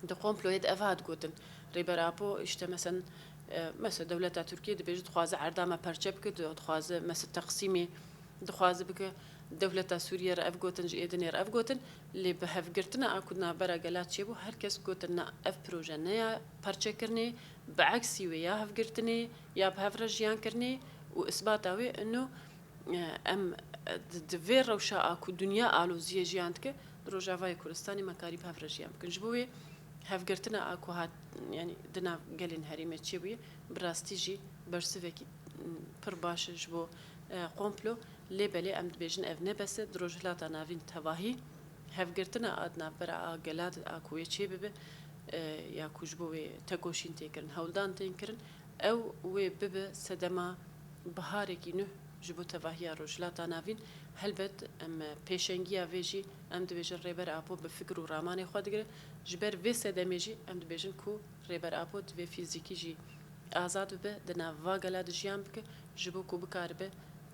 di komployê de ev hat gotin. Rêber Apo, işte, mesen, e, mesela dewleta Tirkiyê dibêje, dixwaze erda me perçe bike, di-, dixwaze, mesela, teqsîmê dixwaze bike, dewleta Sûriyê re ev gotin, ji êdinê re ev gotin, lê bi hevgirtina a ku di navbera gela çêbû, her kes gotin, na, ev proje ne ya perçekirinê, bi eksî wê ya hevgirtinê, ya bi hev re jiyan kirinê û isbata wê ino, e, em, e, di, di vê rewşa a ku dinya aloziyê jiyan dike, di Rojavayê Kurdistanê me karî bi hev re jiyan bikin. Ji bo wê hevgirtina a ku hat, yanî di nav gelên herêmê çêbûye, bi rastî jî bersivekî, m, pir baş e ji bo, e, komplo. Lê belê em dibêjin ev ne bes e, di Rojhilata Navîn tevahî hevgirtina a di navbera a gela de a ku wê çêbibe, e, ya ku ji bo wê tekoşîn tê kirin, hewldan tên kirin, ew wê bibe sedema biharekî nuh ji bo tevahiya Rojhilata Navîn. Helbet em pêşengiya vê jî em dibêjin Rêber Apo bi fikir û ramanê xwe digire. Ji ber vê sedemê jî em dibêjin ku Rêber Apo divê fîzîkî jî azad bibe, di nav va gela de jiyan bike, ji bo ku bikaribe,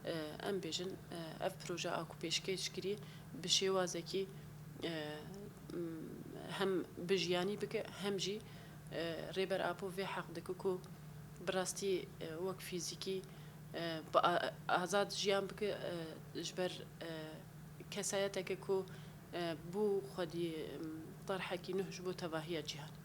e, em bêjin, e, ev proje a ku pêşkêş kirî bi şêwazekî, e, m, hem bi jiyanî bike, hem jî, e, Rêber Apo vê heq dike ku bi rastî, e, wek fîzîkî, e, bi a-, azad jiyan bike, e, ji ber, e, kesayeteke ku, e, bû xwedî, m, terhekî nuh ji bo tevahiya cîhanê.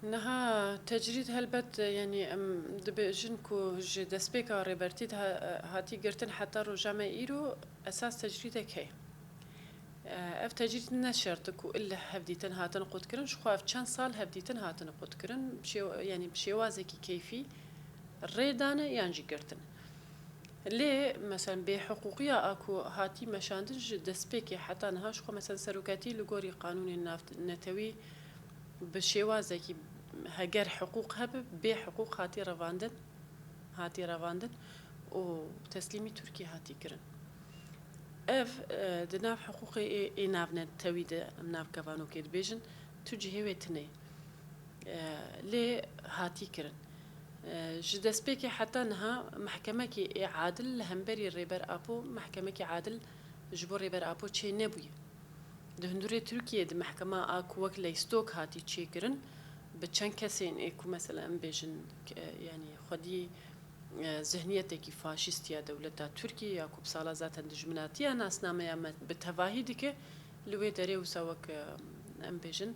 Niha tecrîd helbet, yanî em dibêjin ku ji destpêka Rêbertî de ha-, hatî girtin heta roja me îro esas tecrîdek heye. Ev tecrîd ne şert e ku ille hevdîtin hatin qutkirin, ji xwe ev çend sal hevdîtin hatin qutkirin, bi şêw-, yanî bi şêwazekî keyfî rê dane yan jî girtin. Lê, meselen, bêhiqûqiya a ku hatî meşandin ji destpêkê heta niha, ji xwe, meselen, serokatî li gorî qanûnên navnetewî bi şêwazekî heger hiqûq hebe, bê hiqûq hatî revandin, hatî revandin û teslîmî Tirkiyê hatî kirin. Ev, e, di nav hiqûqê ê, ê navnetewî de, em nav kevanokê dibêjin, tu cihê wê tune ye. E, lê hatî kirin. E, ji destpêkê heta niha mehkemekî ê adil li hemberî Rêber Apo, mehkemekî adil ji bo Rêber Apo çê nebûye. Di hundurê Tirkiyê di mehkema a ku wek leystok hatî çêkirin, bi çend kesên ê ku, mesela, em bêjin, e, yanî xwedî, e, zihniyetekî faşîst ya dewleta Tirkiyê ya ku bi sala zaten dijminatiya nasnameya me bi tevahî dike, li wê derê wisa wek, e, em bêjin,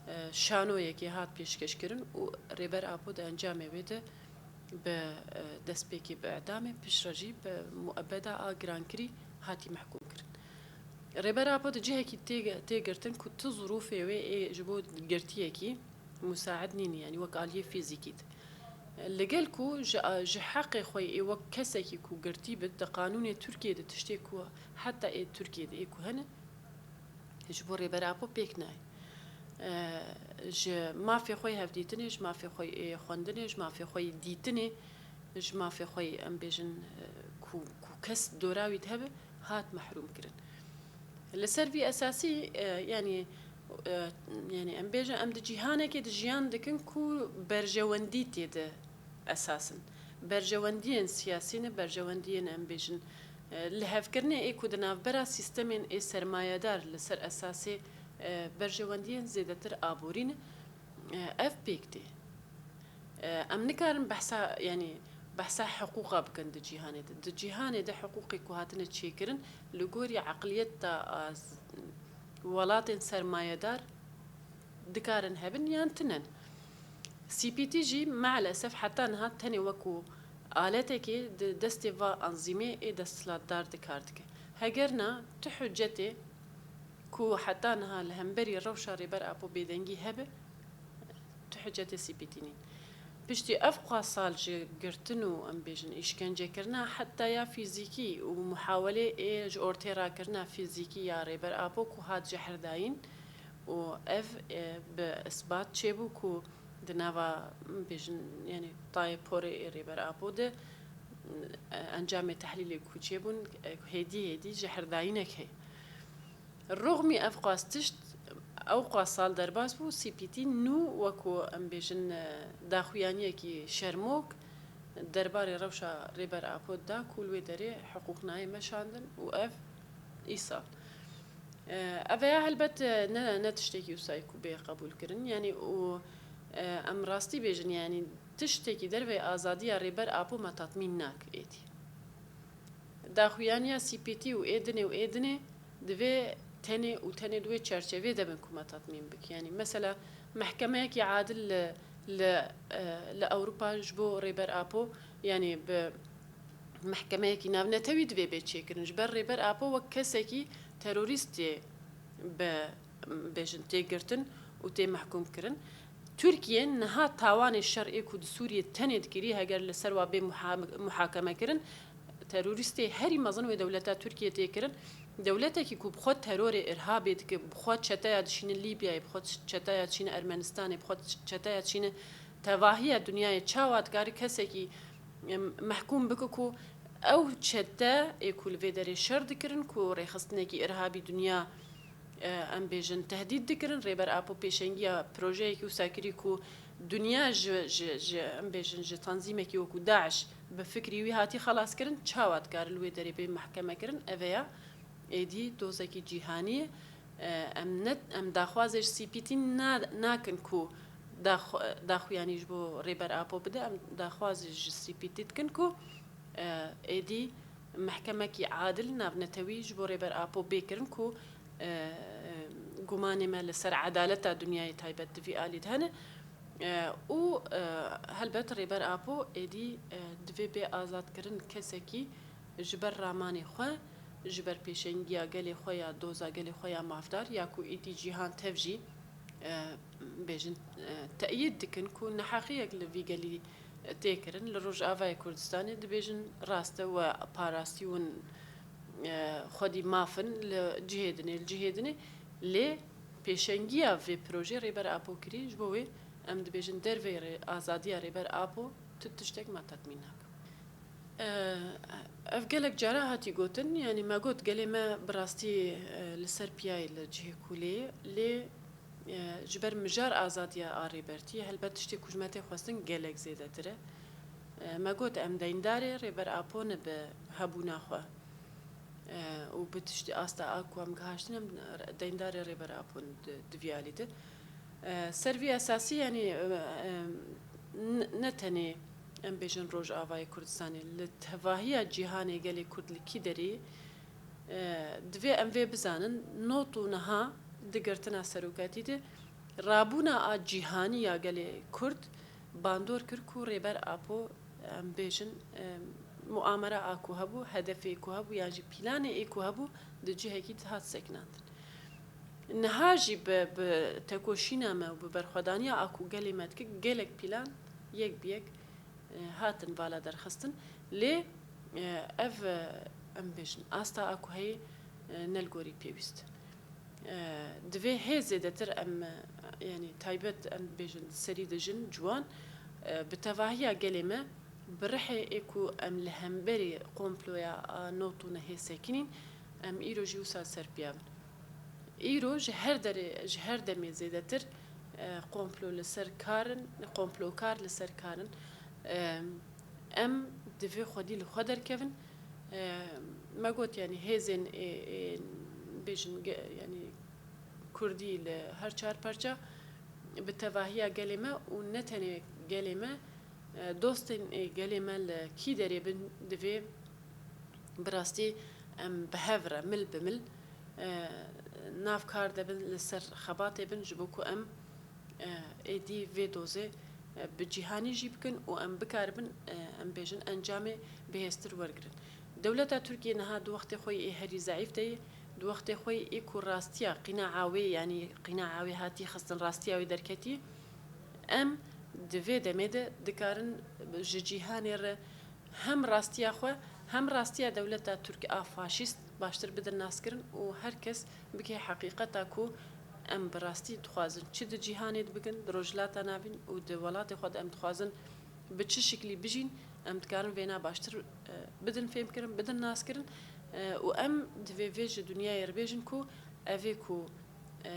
e, şanoyekê hat pêşkêşkirin û Rêber Apo di encamê wê de bi, e, destpêkê bi îdamê, piştre jî bi muebeda a girankirî hatî mehkûm kirin. Rêber Apo di cihekî tê, tê girtin ku tu zirûfê wê ê ji bo girtiyekî musaid nîn, yanî wek aliyê fîzîkî de. Li gel ku ji, ji heqê xwe yê wek kesekî ku girtî bit, di qanûnê Tirkiyê de tiştê ku heta ê Tirkiyê de ê ku hene, ji bo Rêber Apo pêk nayê. E, ji mafê xwe yê hevdîtinê, ji mafê xwe yê xwendinê, ji mafê xwe yê dîtinê, ji mafê xwe yê, em bêjin, e, ku, ku kes dora wî de hebe, hat mehrûm kirin. Li ser vî esasî, e, yanî, e, yanî em bêjin, em di cîhanekê de jiyan dikin ku berjewendî tê de esas in. Berjewendiyên siyasî ne, berjewendiyên, em bêjin, e, lihevkirinê ê ku di navbera sîstemên ê sermayedar li ser esasê, e, berjewendiyên zêdetir aborî ne, e, ev pêk tê. E, em nikarin behsa, yanî behsa hiqûqa bikin di cîhanê de. Di cîhanê de hiqûqê ku hatine çêkirin li gorî eqliyeta, a, z-, welatên sermayedar dikarin hebin yan tinen. C P T jî maalesef heta niha tenê wekû aletekê di destê va anzîmê ê desthilatdar de kar dike. Heger na, tu hicetê ku heta niha li hemberî rewşa Rêber Apo bêdengî hebe, tu hicetê C P T nîn. Piştî ev qas sal ji girtin û, em bêjin, îşkencekirina heta ya fîzîkî û muhawelê ê ji ortê rakirina fîzîkî ya Rêber Apo ku hat jehrdayîn û ev, e, bi isbat çêbû ku di nava, em bêjin, yanî tayê porê ê Rêber Apo de, e, encamê tehlîlê ku çêbûn, e, hêdî hêdî jehrdayînek heye. Rûxmî ev qas tişt, ew qas sal derbas bû, C P T nû wekû, em bêjin, e, daxuyaniyekî şermok derbarê rewşa Rêber Apo da ku li wê derê hiqûq nayê meşandin û ev îsal. E, ev ya helbet, e, ne, ne tiştekî wisa ye ku bê qebûlkirin. Yanî û, e, em rastî bêjin, yanî tiştekî derveyî azadiya Rêber Apo me tatmîn nake êdî. Daxuyaniya C P T û ê dinê û ê dinê divê tenê û tenê di wê çerçevê de bin ku me tatmîn bike. Yanî mesela mehkemeyekî adil li, li, e, li Ewropa ji bo Rêber Apo, yanî bi mehkemeyekî navnetewî divê bê çêkirin. Ji ber Rêber Apo wek kesekî terorîst tê bi, bêjin, tê girtin û tê mehkûm kirin. Tirkiye niha tawanê şer ê ku di Sûriyê tenê dikirî, heger li ser wa bê muha-, muhakeme kirin, terorîstê herî mezin wê dewleta Tirkiyê tê kirin. Dewletekî ku bi xwe terorê, irhabê dike, bi xwe çeteya dişîne Lîbyayê, bi xwe çeteya dişîne Ermenistanê, bi xwe çeteya dişîne tevahiya dinyayê, çawa dikare kesekî, em, mehkûm bike ku ew çete ê ku li vê derê şer dikirin, ku rêxistinekî irhabî dinya, e, em bêjin, tehdît dikirin. Rêber Apo pêşengiya projeyekî wisa kirî ku dinya ji, ji, ji, em bêjin, ji tanzîmekî wekû DAIŞ bi fikrî wî hatî xelaskirin. Çawa dikare li wê derê bê mehkemekirin? Ev e ya êdî dozekî cîhanî ye. E, em ne, em daxwazê ji C P T na-, nakin ku daxw-, daxuyanî ji bo Rêber Apo bide. Em daxwazê ji C P T dikin ku, e, êdî mehkemekî adil navnetewî ji bo Rêber Apo bê kirin ku, e, gumanê me li ser edaleta dinyayê taybet di vî alî de hene. E, û, e, helbet Rêber Apo êdî, e, divê bê azadkirin kesekî ji ber ramanê xwe, ji ber pêşengiya gelê xwe ya doza gelê xwe ya mafdar ya ku êdî cîhan tev jî, e, bêjin, e, teyîd dikin ku neheqiyek li vî gelî tê kirin. Li Rojavayê Kurdistanê dibêjin rast e, we parastî, win, e, xwedî maf in li cihê dinê, li cihê dinê. Lê pêşengiya vê projê Rêber Apo kirî, ji bo wê em dibêjin derveyî rê-, azadiya Rêber Apo tu tiştek me tetmîn nake. E, ev gelek cara hatî gotin, yanî me got gelê me bi rastî, e, li ser piyayê li cihê kulê ye, lê, e, ji ber mijar azadiya a Rêbertiyê, helbet tiştê ku ji me tê xwestin gelek zêdetir e. E, me got em deyndarê Rêber Apo ne bi hebûna xwe, e, û bi tiştê asta a ku em gihaştin, em deyndarê Rêber Apo ne di, di vî alî de. E, ser vî esasî, yanî, e, e, n-, ne tenê em bêjin Rojavayê Kurdistanê, li tevahiya cîhanê gelê Kurd li kî derê, e, divê em vê bizanin, not û niha di girtina serokatî de rabûna a cîhanî ya gelê Kurd bandor kir ku Rêber Apo, em bêjin, e, muamera a ku hebû, hedefê ku hebû, yan jî planê ê ku hebû, di cihekî dihat sekinandin. Niha jî bi, bi tekoşîna me û bi berxwedaniya a ku gelê me dike, gelek plan yek bi yek, e, hatin vala derxistin. Lê, e, ev, e, em bêjin, asta a ku heye, e, ne li gorî pêwîst. E, divê hê zêdetir em, e, yanî taybet em bêjin serî dijin, ciwan, e, bi tevahiya gelê me, bi rihê ê ku em li hemberî komploya a not û nehê sekinîn, em îro jî wisa serpiya bin. Îro ji her derê, ji her demê zêdetir, e, komplo li ser kar in, komplokar li ser kar in. E, em divê xwedî li xwe derkevin. E, me got, yanî hêzên ê, ê, bêjin ge-, yanî Kurdî li her çar parça bi tevahiya gelê me û ne tenê gelê me, e, dostên ê gelê me li kî derê bin, divê bi rastî em bi hev re, mil bi mil, e, nav kar de bin, li ser xebatê bin, ji bo ku em, e, êdî vê dozê, e, bi cîhanî jî bikin û em bikaribin, e, em bêjin, encamê bihêztir wergirin. Dewleta Tirkiyê niha di wextê xwe yê herî zeîf de ye, di wextê xwe yê ku rastiya qîna'a wê, yanî qîna'a wê hatî xistin, rastiya wê derketî, em di vê demê de dikarin ji cîhanê re hem rastiya xwe, hem rastiya dewleta Tirk a faşîst baştir bidin naskirin û her kes bike heqîqeta ku em bi rastî dixwazin çi di cîhanê de bikin, di Rojhilata Navîn û di welatê xwe de em dixwazin bi çi şiklî bijîn, em dikarin vêna baştir, e, bidin fêmkirin, bidin naskirin, e, û em divê vê ji dinyayê re bêjin ku ev ê ku, e,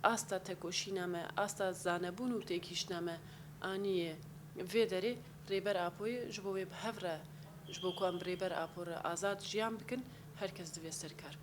asta tekoşîna me, asta zanebûn û têgihiştina me aniye vê derê Rêber Apoyê, ji bo wê bi hev re, ji bo ku em bi Rêber Apo re azad jiyan bikin, her kes divê ser kar be.